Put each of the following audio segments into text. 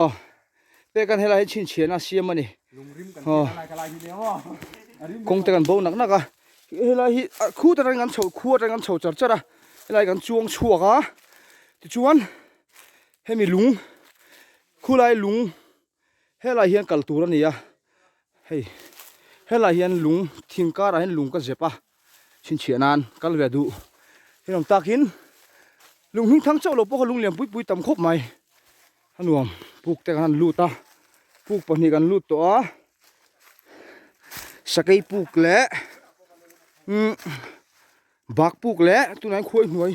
Aw pek an helai hi chhinchhiahna a siam a ni aw kawng te kan bo nak nak a helai hi khu te atangin kan chho khu atangin kan chho char char a helai kan chuang chhuak a tichuan hemi lung khulai lung helai hian kal tur a ni a hei helai hian lung thing karah hian lung ka zep a chhinchhiah nan kal ve duh hi awm takin lung hming thang chauh lo pawh kha lung lian pui pui tam khawp mai a nuam puk te kan han lut a puk pahnih kan lut tawh a sakei puk leh umm bak puk leh tunah hian khuai hnuai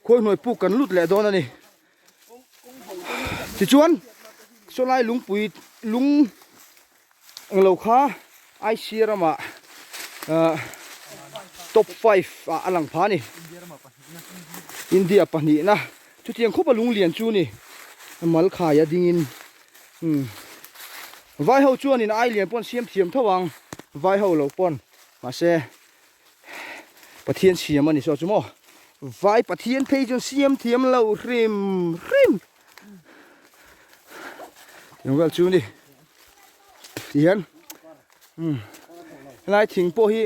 khuai hnuai puk kan lut leh dawn a ni tichuan sawlai lungpui lung. Englo kha IC ramah top 5 ah a lang pha a ni. India pahnihna chutiang khawpa lunglian chu ni mal khai a dingin umm vai ho chuanin ai lian pawn siam thiam tho ang vai ho lo pawn mahse Pathian siam a ni saw chu maw vai Pathian phei chuan siam thiam lo hrim hrim. Tiang vel chu ni tihian umm helai thing pawh hi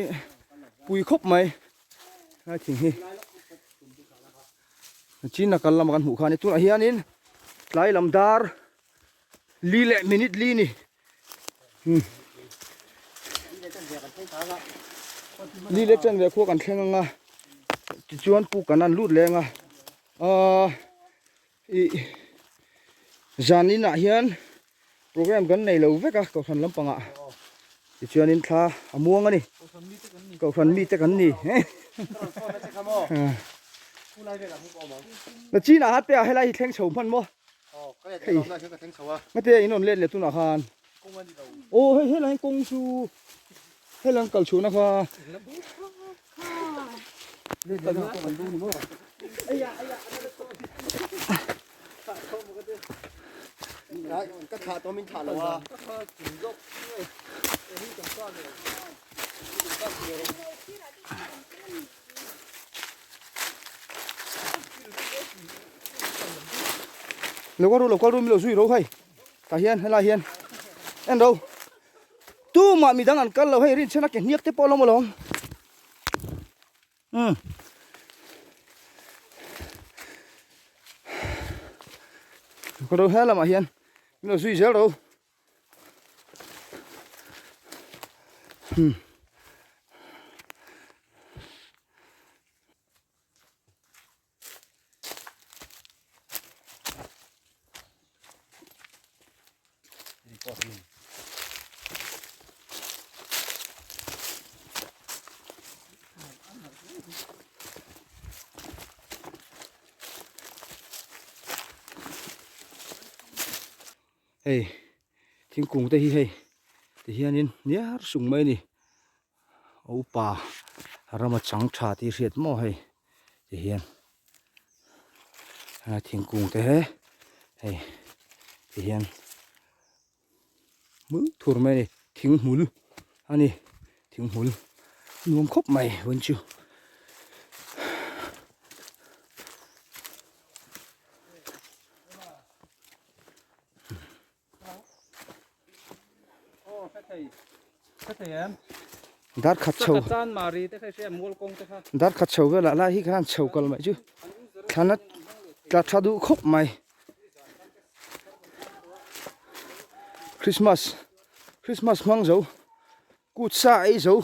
pui khawp mai helai thing hi chin a kal lama kan hmuh khan tunah hianin tlai lam dar li leh minute li ni umm li leh chanve khua kan thleng anga tichuan puk kan han lut leng a ahh. Ih zan inah hian program kan nei lo vek a kohhran lampangah tichuanin thla a muang a ni kohhran mite kan ni na chinah hat pekah helai hi thleng chho hman maw hei ngate in rawn let leh tunah khan aw hei helai hian kawng chu helai an kal chhuahna kha Lo kal ru lo kal ru milo zui ro hei tah hian helai hian en ro Tumah midang an kal lo hei rinchhan a ke hniak te pawh a lawm alawm. Umm. Ka ro he lamah hian min lo zui zel ro. Hmm. Hei thingkung te hi hei ti hianin niar sung mai a ni a upa rama chang tha tih hriat maw hei ti hian thingkung te hei ti hian hmul thur mai a ni thing hmul a ni thing hmul nuam khawp mai vawiin chu. Dar khat chho dar khat chho velah lai hi khan chho kal mai chu thlana tla tha duh khawp mai Christmas Christmas hmang zo kut sa ei zo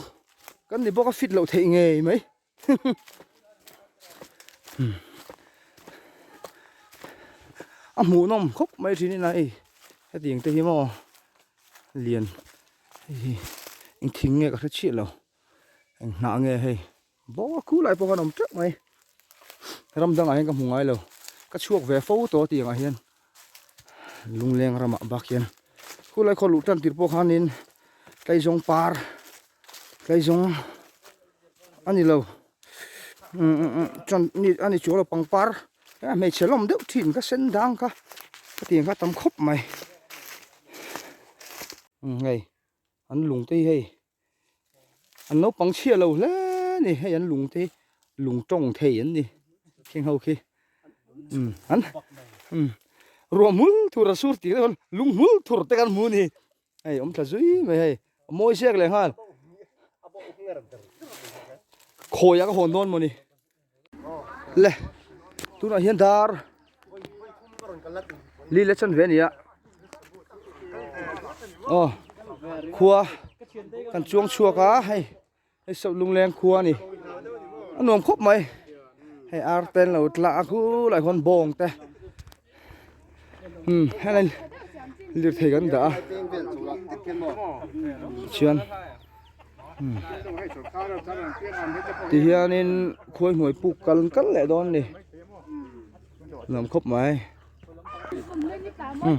kan ni bawk a fit loh theih ngei mai. A hmuhnawm khawp mai thin in a hei hetiang te hi maw lian hei hi eng thing nge ka hre chiah lo eng hnah nge hei bawk a khu lai pawh khan a awm teuh mai ram dangah hian ka hmu ngai lo ka chhuak ve fo tawh tiang ah hian lungleng ramah bak hian khulai khaw luh tan tir pawh khanin tlaizawng par tlaizawng a ni lo chuan a ni chuang lo pangpar a hmeichhe lawm deuh thin ka sen dang kha ka tiang kha tam khawp mai hei an lung te hi hei an naupang chhiah lo hle a ni hei an lung te hi lung tawng thei an ni kheng ho khi an. Ruah hmul thur a sur tih te chuan lung hmul thur te kan hmu a ni. Hei awm thla zui mai hei a mawi siak leh nghal. Khawiah ka hawn dawn mawni. Le tunah hian dar li le chan ve a ni a. Aw khua kan chuang chhuak a hei. Hei sawp lungleng khua a ni a nuam khawp mai hei ar te an lo tla a khulai khuan bawng te umm helai lirthei kan dah a chuan umm tihianin khuai hnuai puk kal an kal leh dawn a ni nuam khawp mai umm.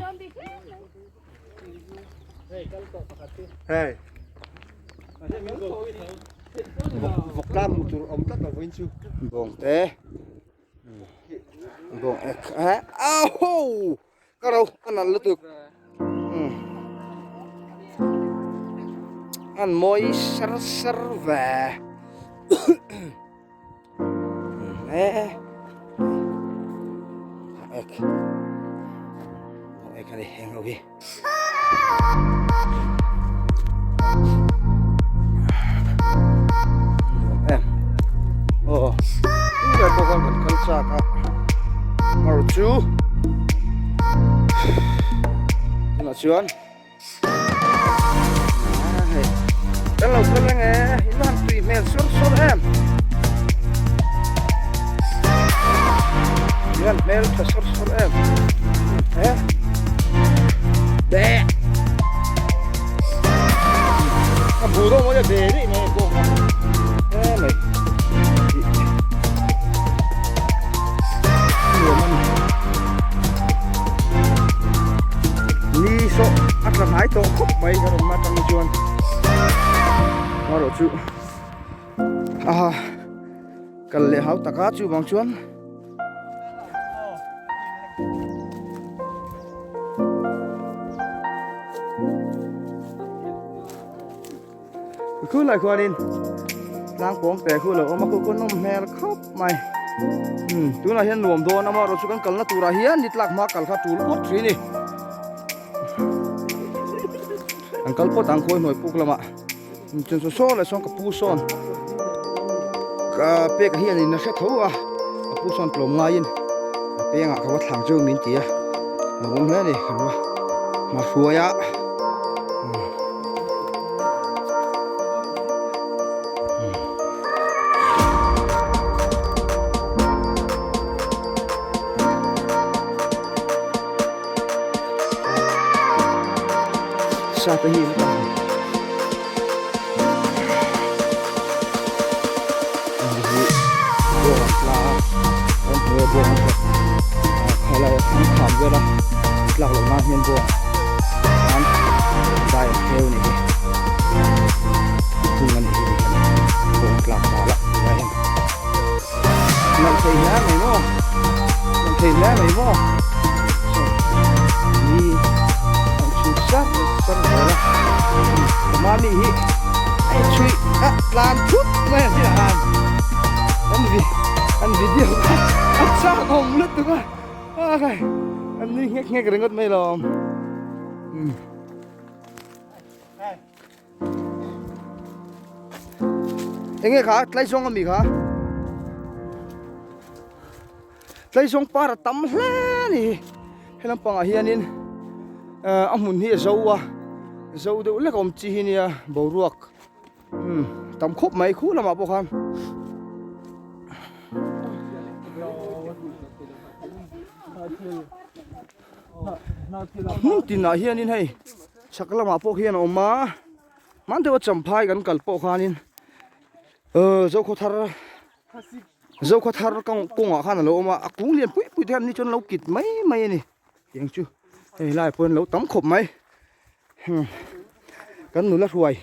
Hei vawk tlang hmuh tur awm tlat lo vawiin chu. Bawng te bawng ek eh aho ka ro a nalh lutuk an mawi sar sar ve eh ek ek a ni heng ho hi nuam em aw tunlai pawh khan kan kal chak a mar chu tunah chuan Kan lo kal reng e, in han tui hmel sur sur em. In han hmel tha sur sur em. He. Be. A bu do mo ya be ri ne ko ma. He mai. Nuam ani. Ni saw a tla hnai tawh khawp mai ka rawn atang chuan erawh chu a kal leh hau taka chuvang chuan Khulai khuanin tlang pawng te khu lo awm a khu khu nawm hmel khawp mai umm tunah hian nuam dawn amaherawh chu kan kalna turah hian ni tlak hma kal kha tul phawt thin a ni an kal phawt ang khawi hnuai puk lamah chuan saw saw leh sawn ka pu sawn ka pek hian in a hre tho a ka pu sawn tlawm ngaiin a pengah ka va thlang chu min ti a lo awm hle a ni kan va hmahruai a. Sa te hi an tam hi bawng an tla a an hnuaia bawng an tla a khailai a thang kham vel a tlak loh nan hian bawng an dai an pheu a ni hi hung a nih hi tikhian bawng tlak dal a tilai hian nalh thei hle mai maw nalh thei hle mai maw saw ni an chhut sar sar zel a ka mami hi a inchhuih a tlan thut mai ang chiah khan an vi an video kha a chak awm lutuk a a khai an nui nghek nghek ringawt mai lawm umm. Enge kha tlaizawng ami kha tlaizawng par a tam hle a ni he lampangah hianin a hmun hi a zo a zo deuh lek a awm chi hi nia boruak umm tam khawp mai khu lamah pawh khan. Hmun tinah hianin hei chhak lamah pawh hian a awm a hman deuha champhai kan kal pawh khanin ehh zokhawthar zokhawthar kawngah khan a lo awm a a kung lian pui pui te hian ni chuan an lo kit mai mai a ni tiang chu hei lai pawh hian a lo tam khawp mai kan nula hruai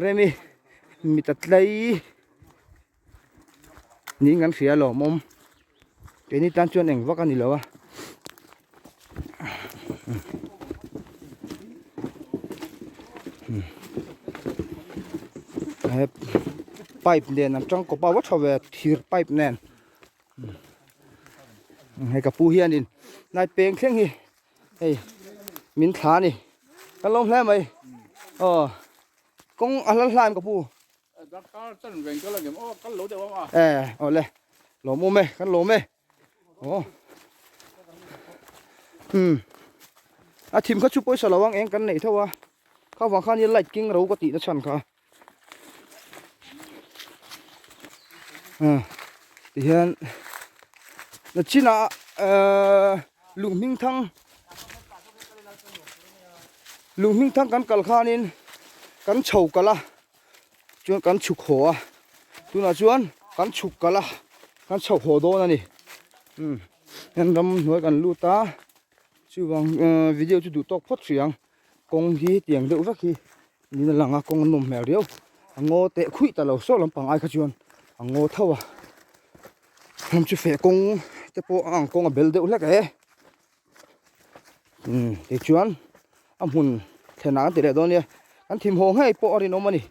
remi mit a tlei. Niin kan hria alawmawm keini tan chuan eng vak a ni lo a he pipe nen an tangkawp a va tha ve thir pipe nen hei ka pu hianin. Nai peng thleng hi hei min thla a ni. Kan lawm hle mai. Aw kawng a hla hlaim ka pu. E aw le lawm awm e kan lawm e. Aw umm a thim kha chu pawisa lo ang eng kan neih tho a kha vang khan i light king ro ka tih na chhan kha. Tihian nachinah ehh lunghming thang lunghming thang kan kal khanin kan chho kalh a chuan kan chhuk haw a tunah chuan kan chhuk kalh a kan chho haw dawn a ni umm heng ramhnuai kan lut a chuvang ehh video chu duh tawk phawt hrih ang. Kawng hi tiang deuh vek hi niin a lang a kawng a nawm hmel riau a ngaw teh khuih ta lo saw lampang ai kha chuan a ngaw tho a hnam chu feh kawng te pawh a ang kawng a bel deuh hlek e umm tichuan a hmun thlen ah kan ti leh dawn nia kan thim haw ngei pawh a rinawm a ni.